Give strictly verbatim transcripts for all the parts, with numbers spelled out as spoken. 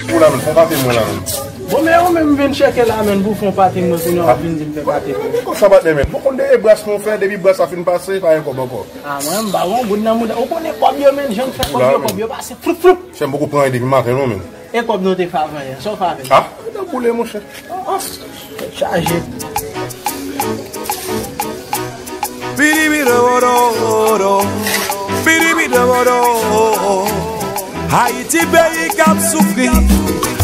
Pou la, men, fè yon pate mwen la, men. Bon, men ou menm vin chèke la, men, pou fè yon pate mwen, kounye a w vin di m fè pate pou ou. Kòb sa patnè, men. Bon, konn de bras nou fè, depi bras sa fin pase, pa gen kòb ankò. A, mwen, m ba w yon goud nan mouda. Ou konnen kòb yo, men, jan m fè kòb yo, men, kòb yo pase, floup, floup. Chè, m poko pran anyen depi maten, non, men. E kòb nou te fè avanyè, sa w fè avè l? A, nan boule, monchè. Tèt chaje. Piripirobodo, piripirobodo. Ayiti peyi k ap soufri,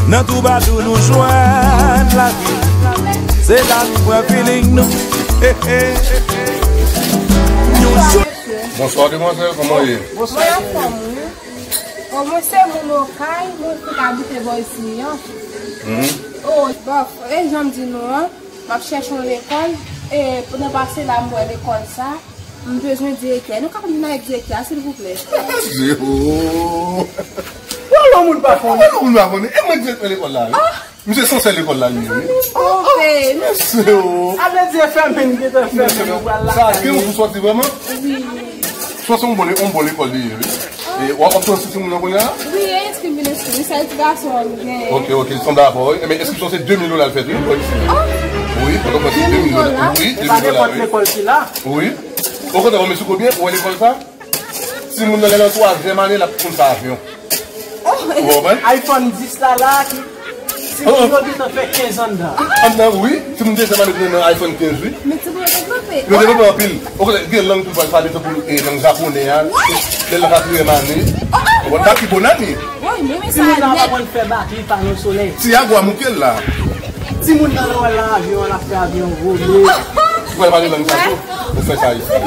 nan toubatou nou jwenn lavi. Se la nou pran feeling nou. He, he. Nou jwenn. Bonswa, demwazèl, kòman w ye? Mwen anfòm, wi. O, mwen se moun Okay, mwen fèk abite bò isi an. Mhm. O, bòf, e jan m di nou an, m ap chèche yon lekòl, e pandan pase la, m wè lekòl sa, m bezwen direktè. Nou ka vin avèk direktè a, silvouplè? Zewo. Wè lè yon moun pa konnen. Wè lè yon moun pa konnen. E mwen direktè lekòl la, wi. Ah! Misye sansè lekòl la, li ye, wi. Oh, oh, mesye, oh. Sa vle di e fèmen, li gentan fèmen, nou pral lakay li. Sa gen yon kou sòti vrèman? Wi. Sòti yon bon, yon bon lekòl li ye, wi. E w ap pran ti timoun nan kounye a? Wi, e enskri, m vin enskri. Wi, se ti gason an nou gen. Ok, ok, li sanble avè w, wi. Enben, enskripsyon se de mil dola l fèt, wi, bò isi. Oh! Wi, pandan w pran se de mil dola. Wi, de mil dola, wi. E pa nenpòt lekòl ki la. Wi. Okontrè, mesye, kote w wè lekòl sa? Timoun nan lè nan twazyèm ane, l ap konn sa avyon. Ou konprann? iPhone dis la la, ki, timoun yo gentan fè kenz anndan. Anndan, wi. Timoun dezyèm ane nan iPhone kenz, wi. Men timoun yo devlope. Yo devlope anpil. Okontrè, gen lang tou, pale tankou, e, lang japonè a. Lè l nan katriyèm ane. Ou konprann? Taki bonani. Timoun nan pa konn fè batri pano solèy. Ti agwa mouke l la. Timoun nan lè w wè l nan avyon an, l ap fè avyon vole. Ou pral pale lang sa tou? Ou fè sa isi.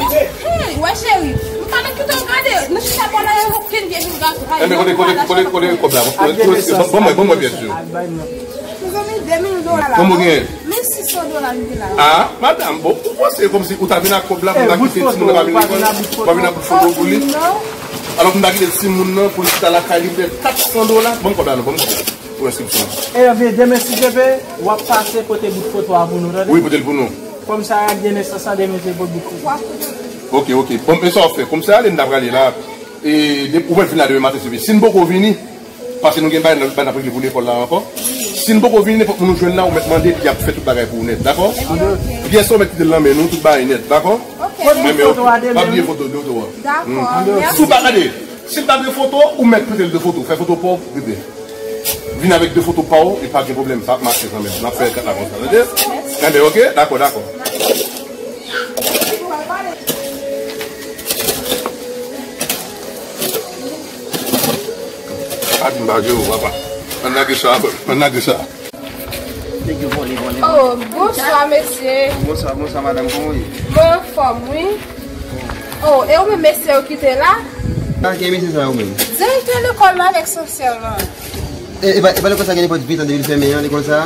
Hey, wè cheri, m pa nan kite w gade. Nou chita bò la, yo okenn vye vin gade. Enben, kote, kote, kote, kote kòb la? Ban mwen, ban mwen pyès yo. Mezanmi, de mil dola la. Konbyen w genyen? Mil sis san dola m gen la. Ah, madanm, bon, ou panse kòmsi ou ta vin ak kòb la pou ta kite timoun nan pa vin lekòl? Ou pa vin ak bout foto pou li? Alò, pou m ta kite timoun nan, pou l chita lakay li, pèdi kat san dola? Ban m kòb la, non, ban m kòb la. Pou enskripsyon. Enben, demen, si Dye vle, w ap pase pote bout foto a pou nou, tande? Wi, pote l pou nou. Kòmsa, ak de nesans la, demen, se pote bout foto. Ok, ok. Bon, men sa w ap fè. Kòmsa, ale, m ta prale la. E, de, ou mèt vin la demen maten, si, si n poko vini, paske nou gen bagay, bagay n ap regle pou lekòl la ankò. Si n poko vini, nenpòt moun nou jwenn la, ou mèt mande, epi y ap fè tout bagay pou ou nèt, dakò? Ok, ok. Pyès sa, ou mèt kite l nan men nou, tout bagay nèt, dakò? Ok. Pote bout foto a demen. Pa bliye foto, foto a. Dakò, mèsi. Si w pa gade, si l pa gen foto, ou mèt prete l de foto. Fè foto pa w, prete. Vin avèk de foto pa w, e pa gen pwoblèm, sa ap mache kanmenm. N ap fè kat la konsa, tande? Enben, ok, dakò, dakò. Pa di m pa jere w, papa. Ann lage sa, ann lage sa. Nèg yo vòlè, vòlè, vòlè. Oh, bonswa, mesye. Bonswa, bonswa, madanm, kòman w ye? Mwen anfòm, wi. Oh, e ou menm mesye yo ki te la? A, ki mesye sa yo menm? Direktè lekòl la avèk sansè lan. E, e pa, e pa lekòl sa gen nenpòt vit an depi l fèmen an, lekòl sa?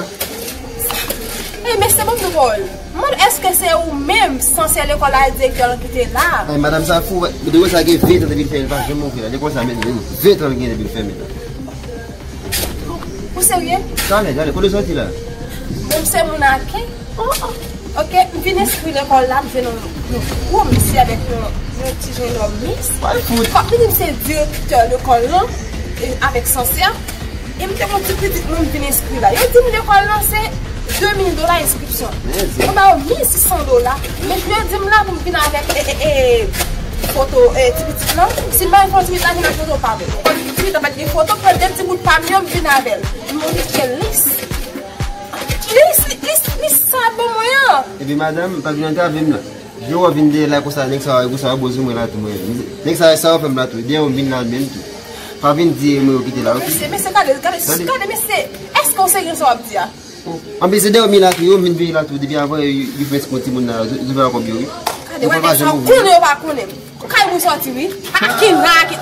E, mesye, ban m dwòl. Mwen, èske se ou menm sansè lekòl la, direktè lan ki te la? Ay, madanm sa fou, lekòl sa gen vit an depi l fèmen, li pa janm ouvri la. Lekòl sa menm, vit an li gen depi l fèmen la. Ou serye? Talè, talè, kote w soti la? Bon, m se moun Aken. Oh, oh. Ok, m vin enskri lekòl la, m jwenn yon, yon gwo misye avèk yon, yon ti jennonm mis. Kòm li di m se direktè lekòl lan, e, avèk sansè, e m te gon ti pitit mwen m vin enskri la. Yo di m lekòl lan se de mil dola enskripsyon. Mwen ba yo mil sis san dola. Men yo di m la pou m vin avèk, e, e, e, foto, e, ti pitit lan. Si m pa gen foto ti pitit la, vin ak foto pa m. Foto ti pitit la pa t gen foto, pran de ti bout pa m yo, m vin avè l. M montre l lis. Lis, lis, lis sa ban mwen an. Epi madanm, pa vin antrave m la. Jan w ap vin dèyè la konsa, nèg sa yo konsa, yo bozo mwen la tou mwen. Nèg sa yo, sa yo fè m la tou. Dèyè w vin la menm tou. Pa vin di e mwen yo kite la, ok? Mesye, mesye, gade, gade, gade, mesye. Èske w serye sa w ap di a? Anpil se dèyè w vin la tou, yo vin veye la tou. Depi avan, yo, yo fè yon timoun nan, yo, yo fè yon kòb yo, wi. Gade, wè nèg sa yo konnen, yo pa konnen. Kay mwen sòti, wi. Aki la, aki.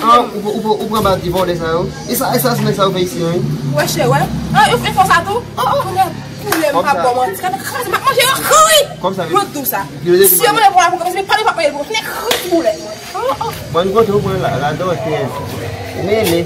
Ah, ou, ou, ou, ou pran bal di vòlè sa yo? E sa, e sa, se nèg sa yo fè isi an, wi? Wè, chè, wè. Ah, yo fè konsa tou? Oh, oh, konnen, konnen, m pa bon manti. Kade kraze, m ap manje yo kri. Kòmsa, mwen tou sa. Si yo mande pou la, pou, men pa li pa peye pou. Konnen kri boulèt mwen. Oh, oh. Bon, kote ou pran la, la, dòtè. Mele.